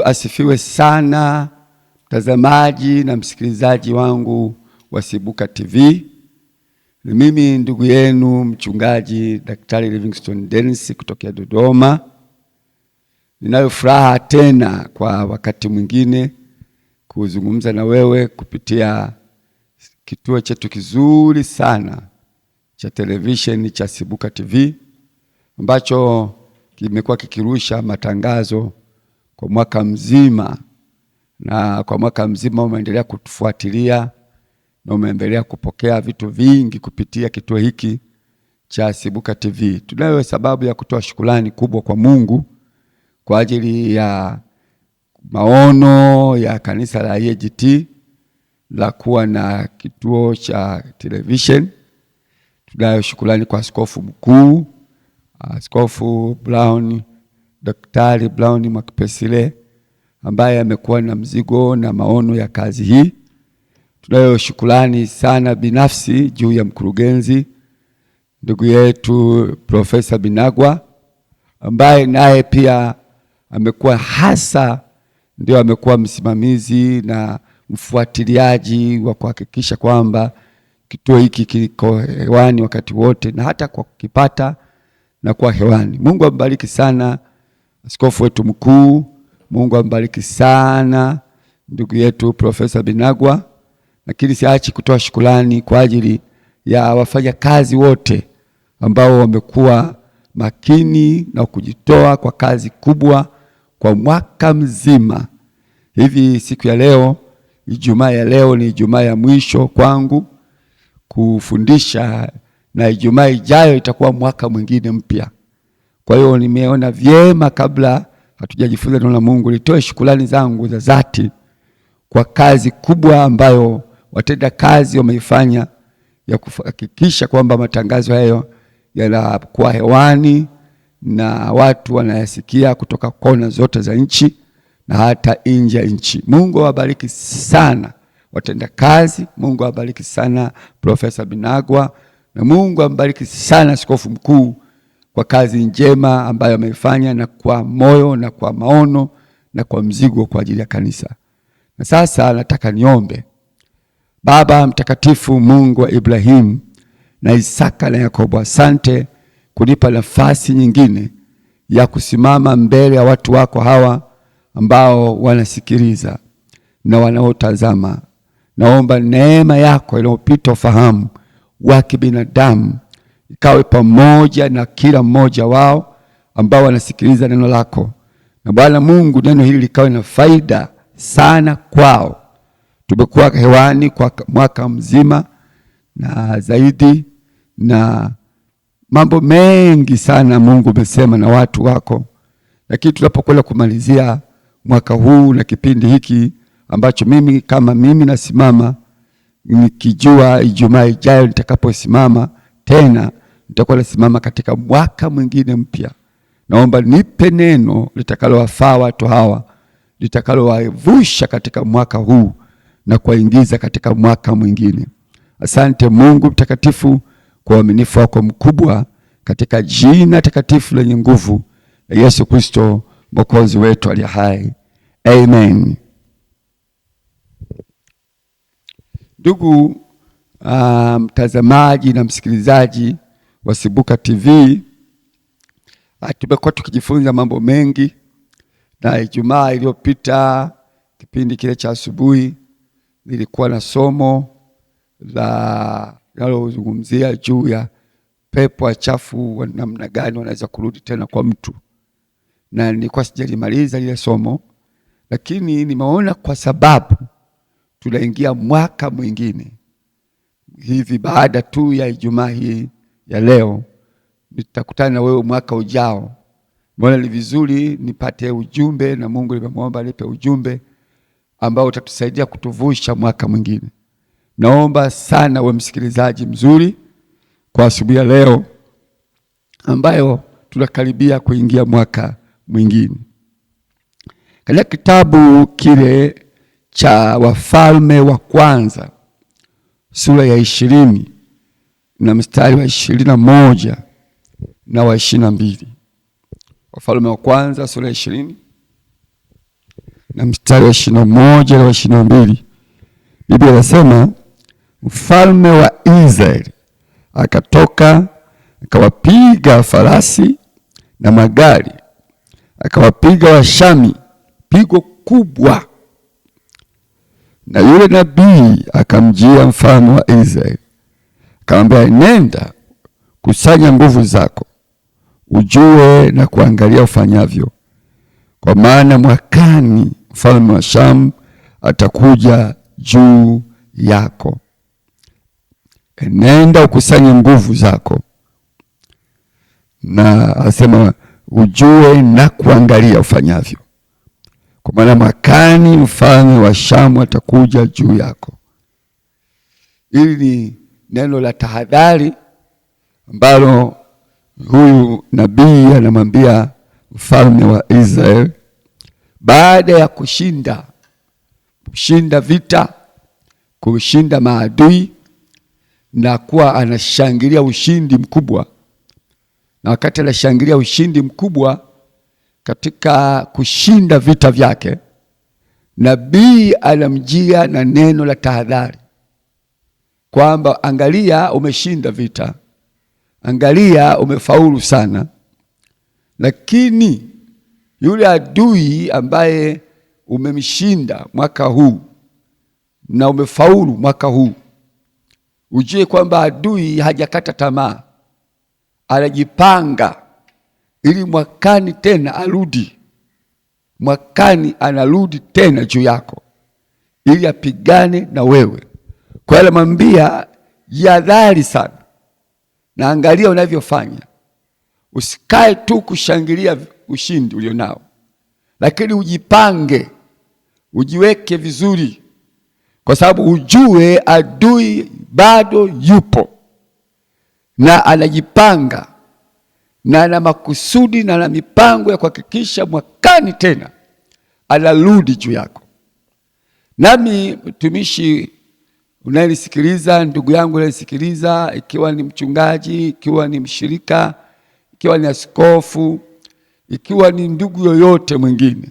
Asifiwe sana mtazamaji na msikilizaji wangu wa Sibuka TV. Ni mimi ndugu yenu mchungaji Daktari Livingstone Dennis kutokea Dodoma. Ninayo furaha tena kwa wakati mwingine kuzungumza na wewe kupitia kituo chetu kizuri sana cha televisheni cha Sibuka TV ambacho kimekuwa kikirusha matangazo kwa mwaka mzima, na kwa mwaka mzima umeendelea kutufuatilia na umeendelea kupokea vitu vingi kupitia kituo hiki cha Sibuka TV. Tunayo sababu ya kutoa shukrani kubwa kwa Mungu kwa ajili ya maono ya kanisa la EAGT la kuwa na kituo cha television. Tunayo shukrani kwa askofu mkuu, Askofu Brown, Daktari Brown Mwakipesile ambaye amekuwa na mzigo na maono ya kazi hii. Tunayo shukrani sana binafsi juu ya mkurugenzi ndugu yetu Profesa Binagwa ambaye naye pia amekuwa hasa ndio amekuwa msimamizi na mfuatiliaji wa kuhakikisha kwamba kituo hiki kiko hewani wakati wote na hata kwa kukipata na kuwa hewani. Mungu ambariki sana askofu wetu mkuu. Mungu ambariki sana ndugu yetu Profesa Binagwa. Lakini siachi kutoa shukrani kwa ajili ya wafanyakazi wote ambao wamekuwa makini na kujitoa kwa kazi kubwa kwa mwaka mzima. Hivi siku ya leo, Ijumaa ya leo ni Ijumaa ya mwisho kwangu kufundisha, na Ijumaa ijayo itakuwa mwaka mwingine mpya. Kwa hiyo nimeona vyema kabla hatujajifunza neno la Mungu nitoe shukrani zangu za dhati kwa kazi kubwa ambayo watenda kazi wameifanya ya kuhakikisha kwamba matangazo hayo yanakuwa hewani na watu wanayasikia kutoka kona zote za nchi na hata nje ya nchi. Mungu awabariki sana watenda kazi, Mungu awabariki sana Profesa Binagwa, na Mungu ambariki sana askofu mkuu kwa kazi njema ambayo ameifanya na kwa moyo na kwa maono na kwa mzigo kwa ajili ya kanisa. Na sasa nataka niombe. Baba mtakatifu, Mungu wa Ibrahimu na Isaka na Yakobo, asante kunipa nafasi nyingine ya kusimama mbele ya watu wako hawa ambao wanasikiliza na wanaotazama. Naomba neema yako inayopita ufahamu wa kibinadamu ikawe pamoja na kila mmoja wao ambao wanasikiliza neno lako. Na Bwana Mungu, neno hili likawe na faida sana kwao. Tumekuwa hewani kwa mwaka mzima na zaidi, na mambo mengi sana Mungu umesema na watu wako. Lakini tunapokwenda kumalizia mwaka huu na kipindi hiki ambacho mimi kama mimi nasimama nikijua Ijumaa ijayo nitakaposimama tena nitakuwa nasimama katika mwaka mwingine mpya. Naomba nipe neno litakalowafaa watu hawa, litakalowavusha katika mwaka huu na kuwaingiza katika mwaka mwingine. Asante Mungu mtakatifu kwa uaminifu wako mkubwa, katika jina takatifu lenye nguvu la Yesu Kristo Mwokozi wetu aliye hai. Amen. Ndugu mtazamaji na msikilizaji wa Sibuka TV, tumekuwa tukijifunza mambo mengi, na Ijumaa iliyopita kipindi kile cha asubuhi nilikuwa na somo la linalozungumzia juu ya pepo wachafu wa namna gani wanaweza kurudi tena kwa mtu, na nilikuwa sijalimaliza lile somo, lakini nimeona kwa sababu tunaingia mwaka mwingine hivi, baada tu ya Ijumaa hii ya leo nitakutana na wewe mwaka ujao. Mbona ni vizuri nipate ujumbe, na Mungu nimemwomba anipe ujumbe ambao utatusaidia kutuvusha mwaka mwingine. Naomba sana we msikilizaji mzuri kwa asubuhi ya leo ambayo tunakaribia kuingia mwaka mwingine. Katika kitabu kile cha Wafalme wa Kwanza sura ya 20 na mstari wa 21 na wa 22. Wafalme wa Kwanza sura ya 20 na mstari wa 21 na 22. Biblia inasema mfalme wa Israeli akatoka akawapiga farasi na magari, akawapiga Washami pigo kubwa. Na yule nabii akamjia mfalme wa Israeli akamwambia, nenda kusanya nguvu zako, ujue na kuangalia ufanyavyo, kwa maana mwakani mfalme wa Shamu atakuja juu yako. Nenda ukusanye nguvu zako, na asema ujue na kuangalia ufanyavyo, kwa maana mwakani mfalme wa Shamu atakuja juu yako. Hili ni neno la tahadhari ambalo huyu nabii anamwambia mfalme wa Israeli baada ya kushinda vita, kushinda maadui na kuwa anashangilia ushindi mkubwa. Na wakati anashangilia ushindi mkubwa katika kushinda vita vyake, nabii anamjia na neno la tahadhari kwamba angalia, umeshinda vita, angalia, umefaulu sana, lakini yule adui ambaye umemshinda mwaka huu na umefaulu mwaka huu, ujue kwamba adui hajakata tamaa, anajipanga ili mwakani tena arudi. Mwakani anarudi tena juu yako ili apigane na wewe. Kwa hiyo anamwambia jihadhari sana na angalia unavyofanya, usikae tu kushangilia ushindi ulionao, lakini ujipange, ujiweke vizuri, kwa sababu ujue adui bado yupo na anajipanga na ana makusudi na ana mipango ya kuhakikisha mwakani tena anarudi juu yako. Nami mtumishi unayenisikiliza, ndugu yangu unayenisikiliza, ikiwa ni mchungaji, ikiwa ni mshirika, ikiwa ni askofu, ikiwa ni ndugu yoyote mwingine,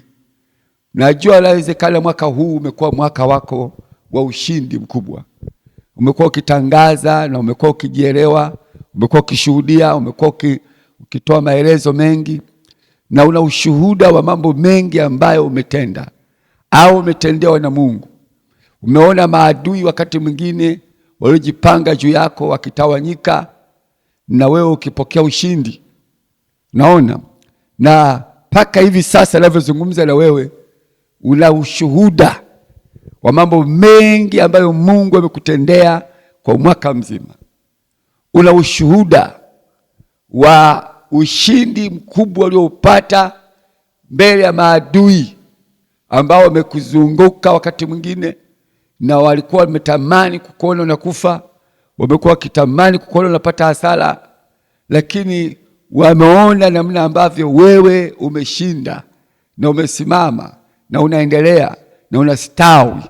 najua inawezekana mwaka huu umekuwa mwaka wako wa ushindi mkubwa. Umekuwa ukitangaza na umekuwa ukijielewa, umekuwa ukishuhudia, umekuwa ukitoa maelezo mengi na una ushuhuda wa mambo mengi ambayo umetenda au umetendewa na Mungu. Umeona maadui wakati mwingine waliojipanga juu yako wakitawanyika na wewe ukipokea ushindi. Naona na mpaka hivi sasa ninavyozungumza na wewe una ushuhuda wa mambo mengi ambayo Mungu amekutendea kwa mwaka mzima. Una ushuhuda wa ushindi mkubwa ulioupata mbele ya maadui ambao wamekuzunguka wakati mwingine, na walikuwa wametamani kukuona unakufa, wamekuwa wakitamani kukuona unapata hasara, lakini wameona namna ambavyo wewe umeshinda na umesimama na unaendelea na unastawi.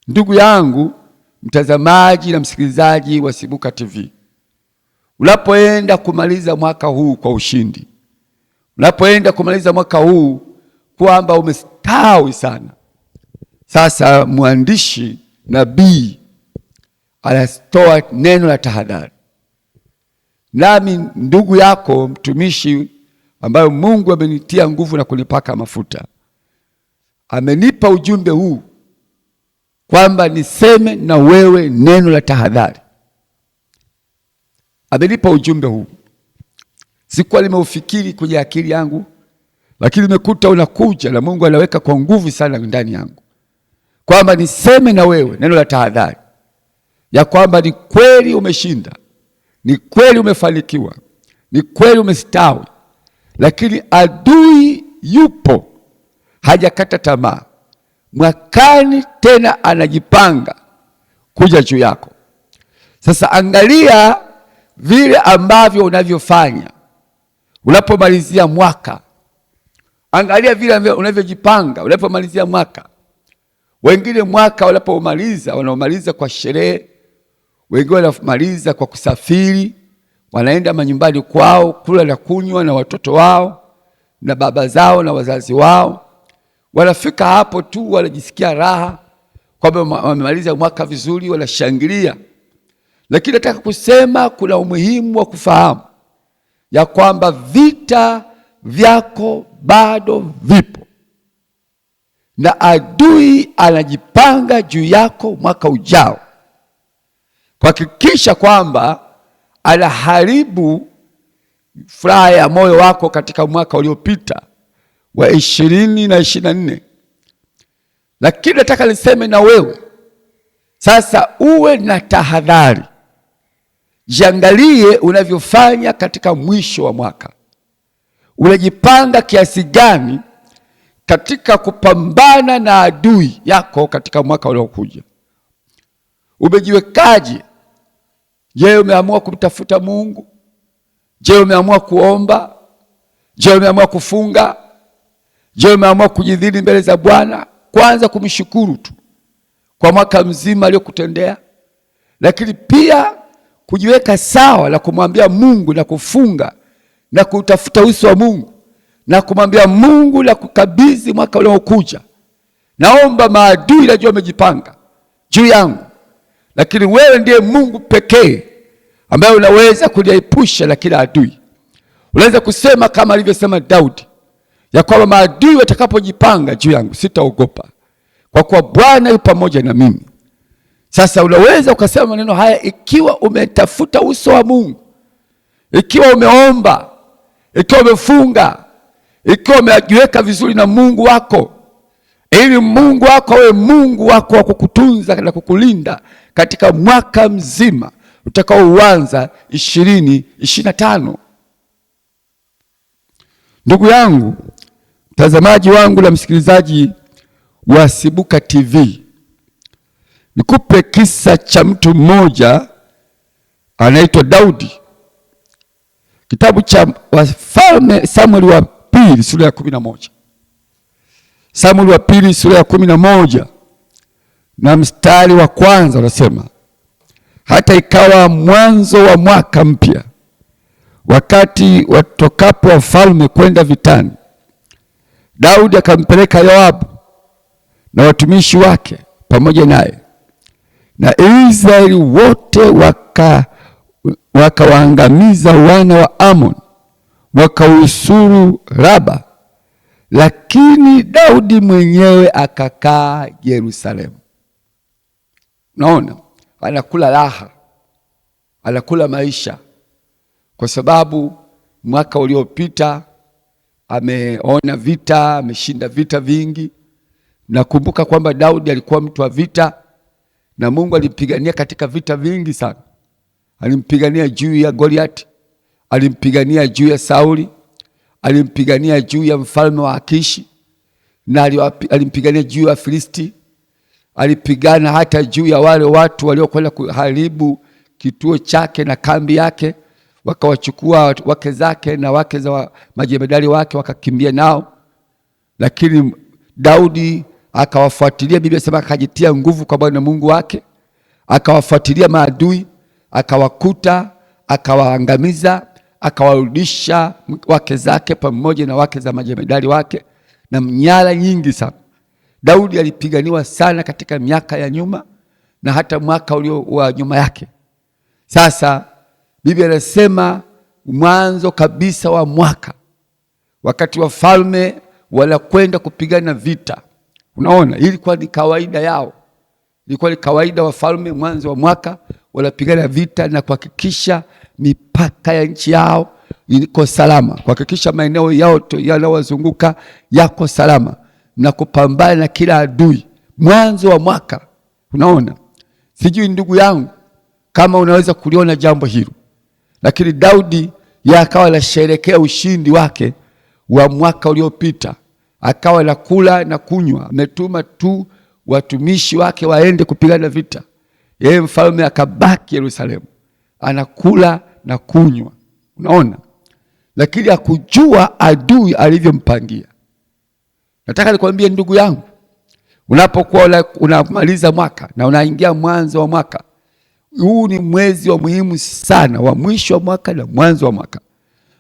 Ndugu yangu mtazamaji na msikilizaji wa Sibuka TV, unapoenda kumaliza mwaka huu kwa ushindi, unapoenda kumaliza mwaka huu kwamba umestawi sana, sasa mwandishi nabii anatoa neno la tahadhari. Nami ndugu yako mtumishi ambayo Mungu amenitia nguvu na kunipaka mafuta, amenipa ujumbe huu kwamba niseme na wewe neno la tahadhari. Amenipa ujumbe huu, sikuwa nimeufikiri kwenye akili yangu, lakini nimekuta unakuja na Mungu anaweka kwa nguvu sana ndani yangu kwamba niseme na wewe neno la tahadhari ya kwamba ni kweli umeshinda, ni kweli umefanikiwa, ni kweli umestawi, lakini adui yupo, hajakata tamaa. Mwakani tena anajipanga kuja juu yako. Sasa angalia vile ambavyo unavyofanya unapomalizia mwaka, angalia vile unavyojipanga unapomalizia mwaka. Wengine mwaka wanapomaliza wanaomaliza kwa sherehe, wengine wanamaliza kwa kusafiri, wanaenda manyumbani kwao kula na kunywa na watoto wao na baba zao na wazazi wao. Wanafika hapo tu wanajisikia raha kwamba wamemaliza mwaka vizuri, wanashangilia. Lakini nataka kusema kuna umuhimu wa kufahamu ya kwamba vita vyako bado vipo na adui anajipanga juu yako mwaka ujao kuhakikisha kwamba anaharibu furaha ya moyo wako katika mwaka uliopita wa 2024. Lakini nataka niseme na wewe sasa, uwe na tahadhari, jiangalie unavyofanya katika mwisho wa mwaka. Unajipanga kiasi gani katika kupambana na adui yako katika mwaka uliokuja? Umejiwekaje? Je, umeamua kumtafuta Mungu? Je, umeamua kuomba? Je, umeamua kufunga? Je, umeamua kujidhili mbele za Bwana? Kwanza kumshukuru tu kwa mwaka mzima aliyokutendea, lakini pia kujiweka sawa na kumwambia Mungu na kufunga na kutafuta uso wa Mungu na kumwambia Mungu na kukabidhi mwaka unaokuja. Naomba maadui, najua wamejipanga juu yangu, lakini wewe ndiye Mungu pekee ambaye unaweza kuliepusha na kila adui. Unaweza kusema kama alivyosema Daudi ya kwamba maadui watakapojipanga juu yangu sitaogopa, kwa kuwa Bwana yu pamoja na mimi. Sasa unaweza ukasema maneno haya ikiwa umetafuta uso wa Mungu, ikiwa umeomba, ikiwa umefunga, ikiwa umejiweka vizuri na Mungu wako, ili Mungu wako awe Mungu wako wa kukutunza na kukulinda katika mwaka mzima utakaouanza 2025. Ndugu yangu, mtazamaji wangu na msikilizaji wa Sibuka TV, nikupe kisa cha mtu mmoja anaitwa Daudi. Kitabu cha Wafalme, Samueli wa pili sura ya 11. Samueli wa pili sura ya 11 na mstari wa kwanza unasema, hata ikawa mwanzo wa mwaka mpya, wakati watokapo wafalme kwenda vitani, Daudi akampeleka Yoabu na watumishi wake pamoja naye, na Israeli wote wakawaangamiza wana wa Amon, wakausuru Raba, lakini Daudi mwenyewe akakaa Yerusalemu. Naona anakula raha, anakula maisha, kwa sababu mwaka uliopita ameona vita, ameshinda vita vingi. Nakumbuka kwamba Daudi alikuwa mtu wa vita na Mungu alimpigania katika vita vingi sana. Alimpigania juu ya Goliath, alimpigania juu ya Sauli, alimpigania juu ya mfalme wa Akishi, na alimpigania juu ya Filisti. Alipigana hata juu ya wale watu waliokwenda kuharibu kituo chake na kambi yake, wakawachukua wake zake na wake za majemadari wake wakakimbia nao. Lakini Daudi akawafuatilia. Biblia inasema akajitia nguvu kwa Bwana Mungu wake, akawafuatilia maadui, akawakuta, akawaangamiza, akawarudisha wake zake pamoja na wake za majemadari wake na mnyara nyingi sana. Daudi alipiganiwa sana katika miaka ya nyuma na hata mwaka ulio wa nyuma yake. Sasa Biblia inasema mwanzo kabisa wa mwaka, wakati wafalme wanakwenda kupigana vita. Unaona, ilikuwa ni kawaida yao, ilikuwa ni kawaida wafalme mwanzo wa mwaka wanapigana vita na kuhakikisha mipaka ya nchi yao iko salama, kuhakikisha maeneo yao yanayowazunguka yako salama na kupambana na kila adui mwanzo wa mwaka. Unaona, sijui ndugu yangu kama unaweza kuliona jambo hilo, lakini Daudi yeye akawa anasherehekea ushindi wake wa mwaka uliopita, akawa na kula na kunywa, ametuma tu watumishi wake waende kupigana vita, yeye mfalme akabaki Yerusalemu anakula na kunywa. Unaona, lakini hakujua adui alivyompangia. Nataka nikwambie ndugu yangu, unapokuwa unamaliza mwaka na unaingia mwanzo wa mwaka, huu ni mwezi wa muhimu sana, wa mwisho wa mwaka na mwanzo wa mwaka,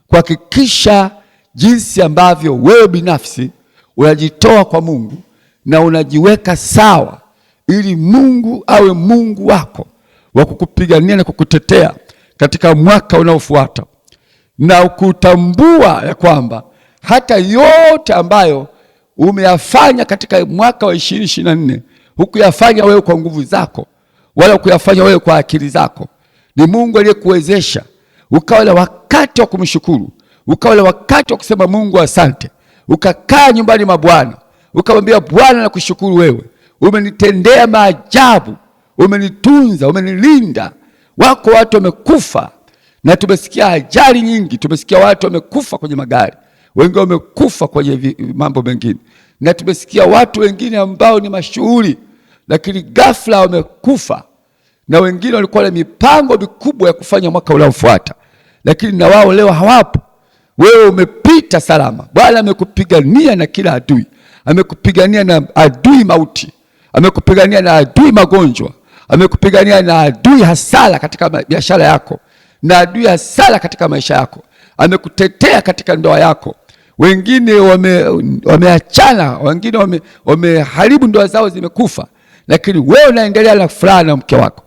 kuhakikisha jinsi ambavyo wewe binafsi Unajitoa kwa Mungu na unajiweka sawa ili Mungu awe Mungu wako wa kukupigania na kukutetea katika mwaka unaofuata, na kutambua ya kwamba hata yote ambayo umeyafanya katika mwaka wa 2024 hukuyafanya wewe kwa nguvu zako wala hukuyafanya wewe kwa akili zako. Ni Mungu aliyekuwezesha ukawa na wakati wa kumshukuru, ukawa na wakati wa kusema Mungu asante, ukakaa nyumbani mwa Bwana ukamwambia Bwana, nakushukuru wewe, umenitendea maajabu, umenitunza, umenilinda. Wako watu wamekufa, na tumesikia ajali nyingi, tumesikia watu wamekufa kwenye magari, wengine wamekufa kwenye mambo mengine, na tumesikia watu wengine ambao ni mashuhuri lakini ghafla wamekufa, na wengine walikuwa na mipango mikubwa ya kufanya mwaka unaofuata, lakini na wao leo hawapo. Wewe umepita salama. Bwana amekupigania na kila adui, amekupigania na adui mauti, amekupigania na adui magonjwa, amekupigania na adui hasara katika biashara yako na adui hasara katika maisha yako, amekutetea katika ndoa yako. Wengine wameachana, wengine wameharibu ndoa zao, zimekufa, lakini wewe unaendelea na furaha na mke wako.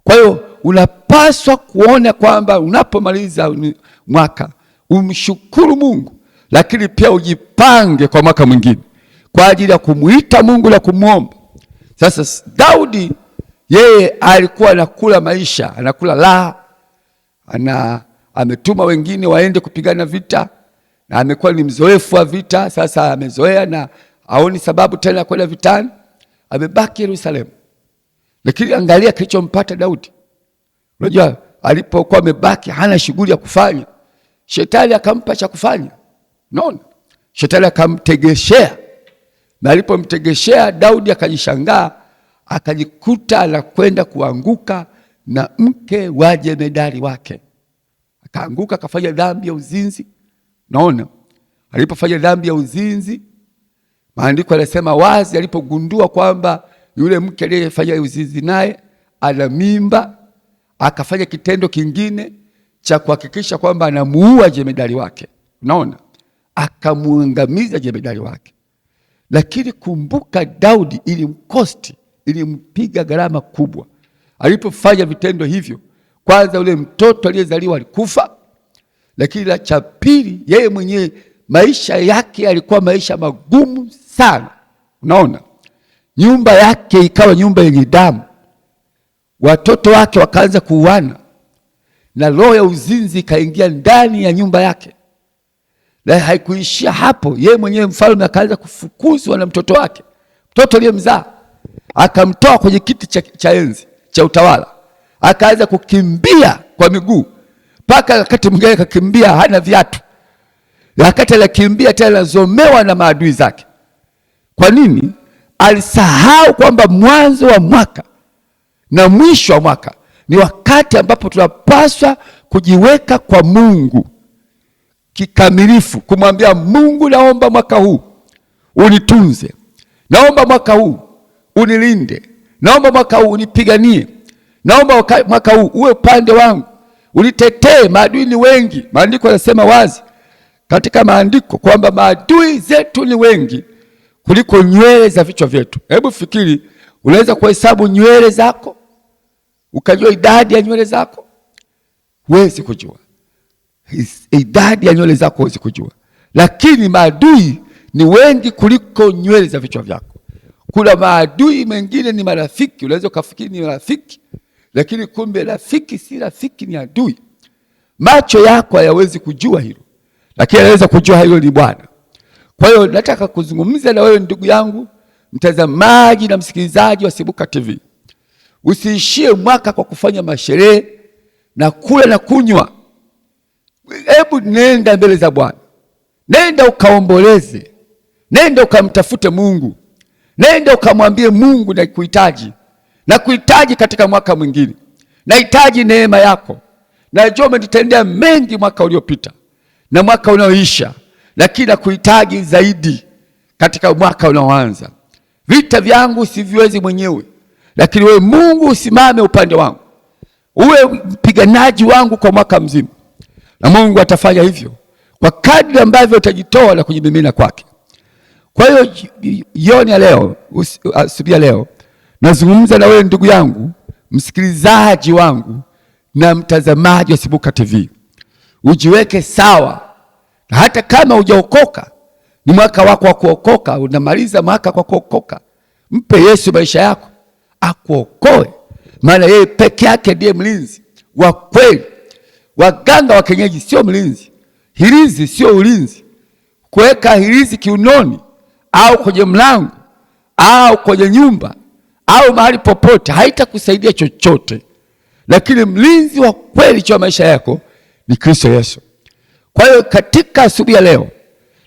Kwa hiyo unapaswa kuona kwamba unapomaliza mwaka umshukuru Mungu, lakini pia ujipange kwa mwaka mwingine kwa ajili ya kumuita Mungu na kumuomba. Sasa Daudi yeye alikuwa anakula maisha, anakula raha, ametuma wengine waende kupigana vita, na amekuwa ni mzoefu wa vita. Sasa amezoea na haoni sababu tena kwenda vitani, amebaki Yerusalemu. Lakini angalia kilichompata Daudi. Unajua alipokuwa amebaki hana shughuli ya kufanya, shetani akampa cha kufanya. Unaona? Shetani akamtegeshea. Na alipomtegeshea Daudi akajishangaa, akajikuta anakwenda kuanguka na mke wa jemedari wake. Akaanguka akafanya dhambi ya uzinzi. Unaona? Alipofanya dhambi ya uzinzi, maandiko yanasema wazi, alipogundua kwamba yule mke aliyefanya uzinzi naye ana mimba, akafanya kitendo kingine cha kuhakikisha kwamba anamuua jemedari wake. Unaona? Akamuangamiza jemedari wake. Lakini kumbuka, Daudi ilimkosti, ilimpiga gharama kubwa. Alipofanya vitendo hivyo, kwanza yule mtoto aliyezaliwa alikufa, lakini la cha pili, yeye mwenyewe maisha yake yalikuwa maisha magumu sana. Unaona? Nyumba yake ikawa nyumba yenye damu. Watoto wake wakaanza kuuana, na roho ya uzinzi ikaingia ndani ya nyumba yake. Na haikuishia hapo, yeye mwenyewe mfalme akaanza kufukuzwa na mtoto wake, mtoto aliyemzaa, akamtoa kwenye kiti cha enzi cha utawala, akaanza kukimbia kwa miguu, mpaka wakati mwingine akakimbia hana viatu. Wakati anakimbia tena anazomewa na maadui zake. Kwa nini? Alisahau kwamba mwanzo wa mwaka na mwisho wa mwaka ni wakati ambapo tunapaswa kujiweka kwa Mungu kikamilifu, kumwambia Mungu, naomba mwaka huu unitunze, naomba mwaka huu unilinde, naomba mwaka huu unipiganie, naomba mwaka huu uwe upande wangu, unitetee. Maadui ni wengi. Maandiko yanasema wazi katika maandiko kwamba maadui zetu ni wengi kuliko nywele za vichwa vyetu. Hebu fikiri, unaweza kuhesabu nywele zako ukajua idadi ya nywele zako? Huwezi kujua idadi ya nywele zako, huwezi kujua. Lakini maadui ni wengi kuliko nywele za vichwa vyako. Kuna maadui mengine ni marafiki, unaweza ukafikiri ni rafiki, lakini kumbe rafiki si rafiki, ni adui. Macho yako hayawezi kujua hilo, lakini anaweza kujua hilo ni Bwana. Kwa hiyo nataka kuzungumza na wewe ndugu yangu mtazamaji na msikilizaji wa Sibuka TV. Usiishie mwaka kwa kufanya masherehe na kula na kunywa. Hebu nenda mbele za Bwana, nenda ukaomboleze, nenda ukamtafute Mungu, nenda ukamwambie Mungu, nakuhitaji, nakuhitaji katika mwaka mwingine, nahitaji neema yako. Najua umenitendea mengi mwaka uliopita na mwaka unaoisha, lakini nakuhitaji zaidi katika mwaka unaoanza. Vita vyangu siviwezi mwenyewe, lakini wewe Mungu usimame upande wangu, uwe mpiganaji wangu kwa mwaka mzima. Na Mungu atafanya hivyo kwa kadri ambavyo utajitoa na kujimimina kwake. Kwa hiyo jioni ya leo, asubuhi ya leo, nazungumza na wewe ndugu yangu, msikilizaji wangu na mtazamaji wa Sibuka TV. Ujiweke sawa. Hata kama hujaokoka, ni mwaka wako wa kuokoka, unamaliza mwaka kwa kuokoka. Mpe Yesu maisha yako akuokoe, maana yeye peke yake ndiye mlinzi wa kweli. Waganga wa kienyeji sio mlinzi, hirizi sio ulinzi. Kuweka hirizi kiunoni au kwenye mlango au kwenye nyumba au mahali popote haitakusaidia chochote, lakini mlinzi wa kweli cha maisha yako ni Kristo Yesu. Kwa hiyo katika asubuhi ya leo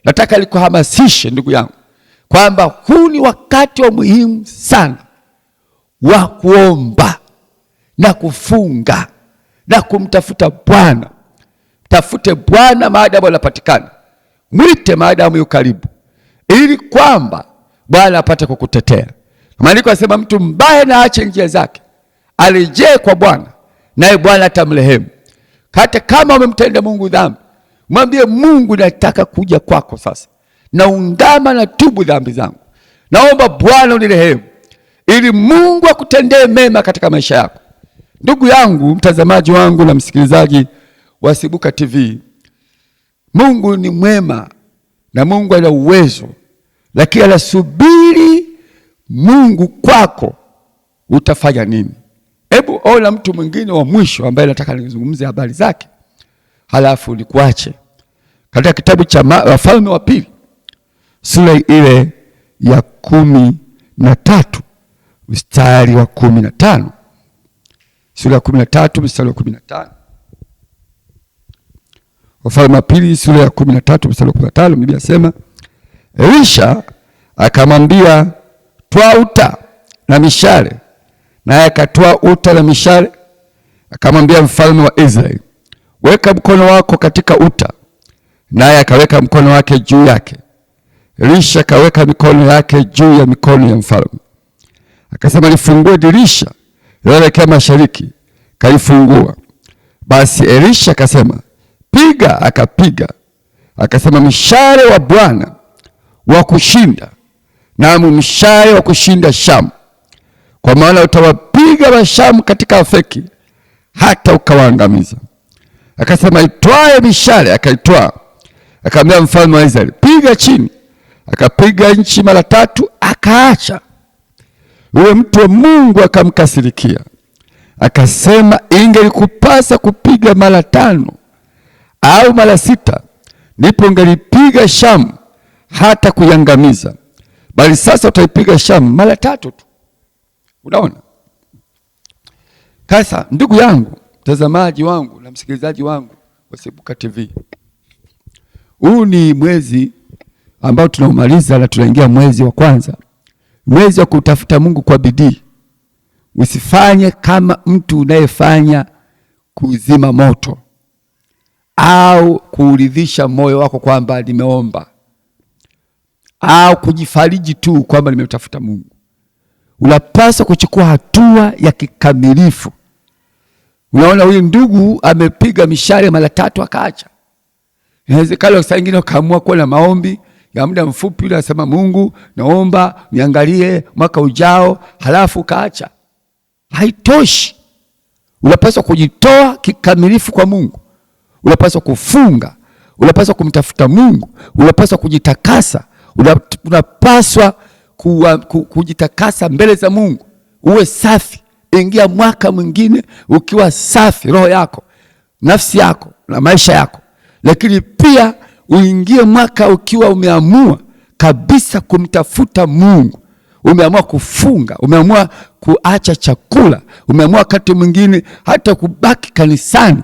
nataka nikuhamasishe ndugu yangu kwamba huu ni wakati wa muhimu sana wa kuomba na kufunga na kumtafuta Bwana. Tafute Bwana maadamu anapatikana, mwite maadamu yu karibu, ili kwamba Bwana apate kukutetea. Maandiko yanasema mtu mbaya na aache njia zake, arejee kwa Bwana, naye Bwana atamrehemu. Hata kama umemtenda Mungu dhambi, mwambie Mungu, nataka kuja kwako sasa, naungama na tubu dhambi zangu, naomba Bwana unirehemu, ili Mungu akutendee mema katika maisha yako. Ndugu yangu, mtazamaji wangu na msikilizaji wa Sibuka TV, Mungu ni mwema na Mungu ana uwezo, lakini anasubiri Mungu kwako utafanya nini? Hebu ona mtu mwingine wa mwisho ambaye nataka nizungumze habari zake, halafu nikuache. Katika kitabu cha Wafalme wa Pili sura ile ya 13 mstari wa 15. Sura ya 13 mstari wa 15. Wafalme wa Pili sura ya 13 mstari wa 15, Biblia inasema Elisha akamwambia, twaa uta na mishale. Naye akatwaa uta na mishale. Akamwambia mfalme wa Israeli, weka mkono wako katika uta. Naye akaweka mkono wake juu yake. Elisha akaweka mikono yake juu ya mikono ya mfalme. Akasema, lifungue dirisha linaloelekea mashariki. Kalifungua. Basi Elisha akasema, piga. Akapiga. Akasema, mshale wa Bwana wa kushinda, naam mshale wa kushinda Shamu, kwa maana utawapiga Washamu katika Afeki hata ukawaangamiza. Akasema, itwae mishale. Akaitwaa. Akamwambia mfalme wa Israeli, piga chini. Akapiga nchi mara tatu, akaacha. Yule mtu wa Mungu akamkasirikia, akasema, ingelikupasa kupiga mara 5 au mara 6, ndipo ungelipiga Shamu hata kuiangamiza, bali sasa utaipiga Shamu mara 3 tu. Unaona? Sasa ndugu yangu, mtazamaji wangu na msikilizaji wangu wa Sibuka TV, huu ni mwezi ambao tunaumaliza na tunaingia mwezi wa kwanza, mwezi wa kutafuta Mungu kwa bidii. Usifanye kama mtu unayefanya kuzima moto au kuuridhisha moyo wako kwamba nimeomba, au kujifariji tu kwamba nimetafuta Mungu. Unapaswa kuchukua hatua ya kikamilifu. Unaona, huyu ndugu amepiga mishale mara 3 akaacha. Inawezekana saa nyingine ukaamua kuwa na maombi ya muda mfupi, unasema Mungu naomba niangalie mwaka ujao, halafu ukaacha. Haitoshi. Unapaswa kujitoa kikamilifu kwa Mungu. Unapaswa kufunga, unapaswa kumtafuta Mungu, unapaswa kujitakasa, unapaswa kujitakasa mbele za Mungu, uwe safi. Ingia mwaka mwingine ukiwa safi, roho yako, nafsi yako na maisha yako. Lakini pia uingie mwaka ukiwa umeamua kabisa kumtafuta Mungu. Umeamua kufunga, umeamua kuacha chakula, umeamua wakati mwingine hata kubaki kanisani.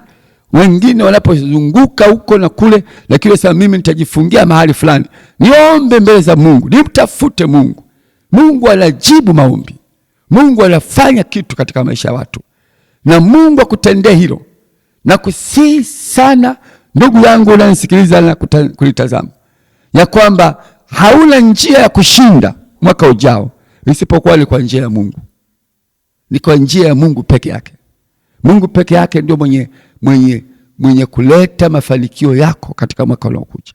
Wengine wanapozunguka huko na kule, lakini sasa mimi nitajifungia mahali fulani, niombe mbele za Mungu, nimtafute Mungu. Mungu anajibu maombi. Mungu anafanya kitu katika maisha ya watu. Na Mungu akutendee hilo. Na kusihi sana ndugu yangu unanisikiliza na kulitazama, ya kwamba hauna njia ya kushinda mwaka ujao isipokuwa ni kwa njia ya Mungu. Ni kwa njia ya Mungu peke yake. Mungu peke yake ndio mwenye kuleta mafanikio yako katika mwaka unaokuja.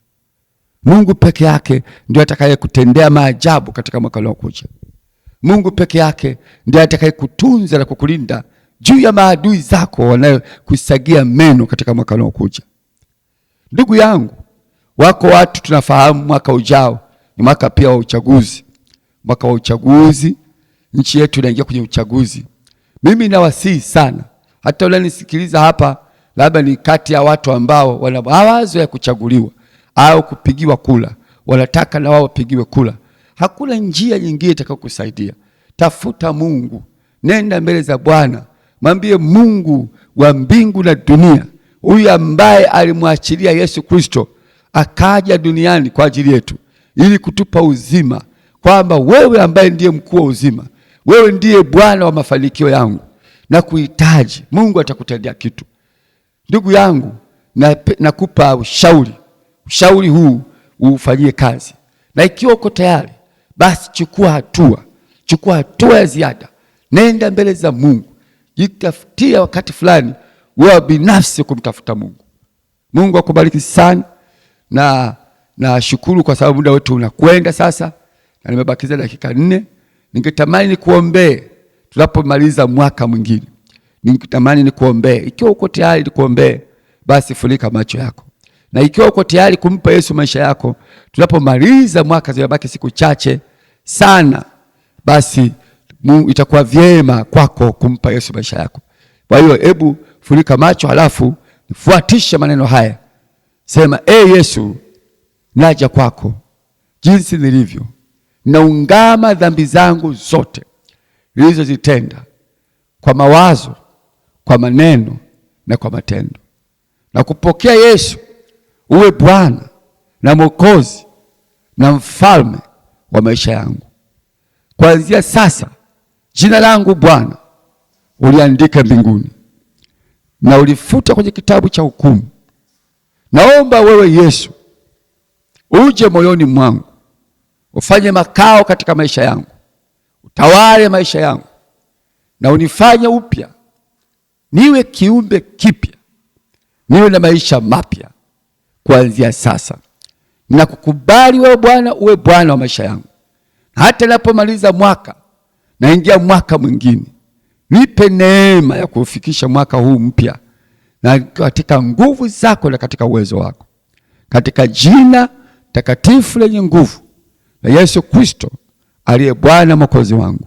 Mungu peke yake ndiye atakayekutendea maajabu katika mwaka unaokuja. Mungu peke yake ndiye atakayekutunza na kukulinda juu ya maadui zako wanayokusagia meno katika mwaka unaokuja. Ndugu yangu, wako watu tunafahamu mwaka ujao ni mwaka pia wa uchaguzi. Mwaka wa uchaguzi, nchi yetu inaingia kwenye uchaguzi. Mimi nawasihi sana, hata unanisikiliza hapa, labda ni kati ya watu ambao wana mawazo ya kuchaguliwa au kupigiwa kula, wanataka na wao wapigiwe kula. Hakuna njia nyingine itakayokusaidia. Tafuta Mungu, nenda mbele za Bwana, mwambie Mungu wa mbingu na dunia, huyu ambaye alimwachilia Yesu Kristo akaja duniani kwa ajili yetu ili kutupa uzima, kwamba wewe ambaye ndiye mkuu wa uzima, wewe ndiye Bwana wa mafanikio yangu na kuhitaji. Mungu atakutendea kitu. Ndugu yangu, nakupa ushauri. Ushauri huu ufanyie kazi, na ikiwa uko tayari, basi chukua hatua, chukua hatua ya ziada, nenda mbele za Mungu, jitafutie wakati fulani wewe binafsi kumtafuta Mungu. Mungu akubariki sana, na nashukuru kwa sababu muda wetu unakwenda sasa, na nimebakiza dakika 4. Ningetamani nikuombee tunapomaliza mwaka mwingine, ningetamani nikuombee. Ikiwa uko tayari nikuombee, basi funika macho yako, na ikiwa uko tayari kumpa Yesu maisha yako, tunapomaliza mwaka, zimebaki siku chache sana, basi itakuwa vyema kwako kumpa Yesu maisha yako. Kwa hiyo hebu funika macho, halafu fuatisha maneno haya. Sema, Yesu, naja kwako jinsi nilivyo, naungama dhambi zangu zote nilizozitenda kwa mawazo, kwa maneno na kwa matendo, na kupokea Yesu uwe Bwana na Mwokozi na Mfalme wa maisha yangu. Kuanzia sasa jina langu Bwana uliandika mbinguni na ulifuta kwenye kitabu cha hukumu. Naomba wewe Yesu uje moyoni mwangu, ufanye makao katika maisha yangu, utawale maisha yangu na unifanye upya, niwe kiumbe kipya, niwe na maisha mapya kuanzia sasa. Ninakukubali wewe Bwana uwe Bwana wa maisha yangu. Hata ninapomaliza mwaka naingia mwaka mwingine, nipe neema ya kufikisha mwaka huu mpya na katika nguvu zako na katika uwezo wako, katika jina takatifu lenye nguvu la Yesu Kristo aliye Bwana Mwokozi wangu.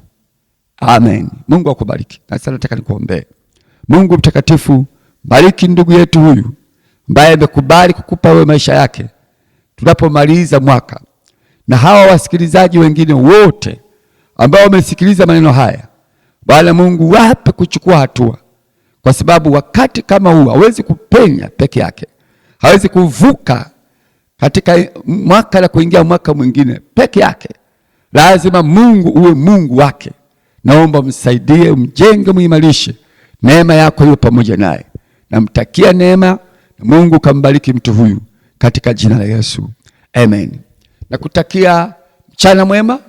Amen. Mungu akubariki. Na sasa nataka nikuombee. Mungu mtakatifu, bariki ndugu yetu huyu ambaye amekubali kukupa wewe maisha yake tunapomaliza mwaka, na hawa wasikilizaji wengine wote ambao wamesikiliza maneno haya. Bwana Mungu, wape kuchukua hatua, kwa sababu wakati kama huu hawezi kupenya peke yake, hawezi kuvuka katika mwaka na kuingia mwaka mwingine peke yake. Lazima Mungu uwe Mungu wake. Naomba msaidie, mjenge, muimarishe. Neema yako iwe pamoja naye. Namtakia neema na Mungu kambariki mtu huyu katika jina la Yesu. Amen. Nakutakia mchana mwema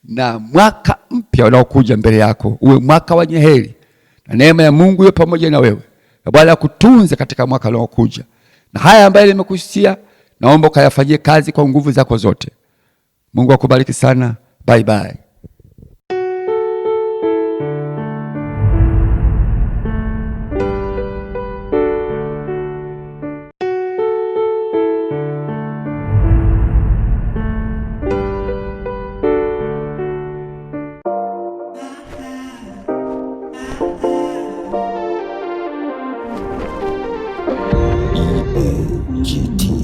na mwaka mpya unaokuja mbele yako uwe mwaka wa heri, na neema ya Mungu iwe pamoja na wewe, na Bwana akutunze katika mwaka unaokuja. Na haya ambayo nimekusia, naomba ukayafanyie kazi kwa nguvu zako zote. Mungu akubariki sana. Bye bye. EAGT.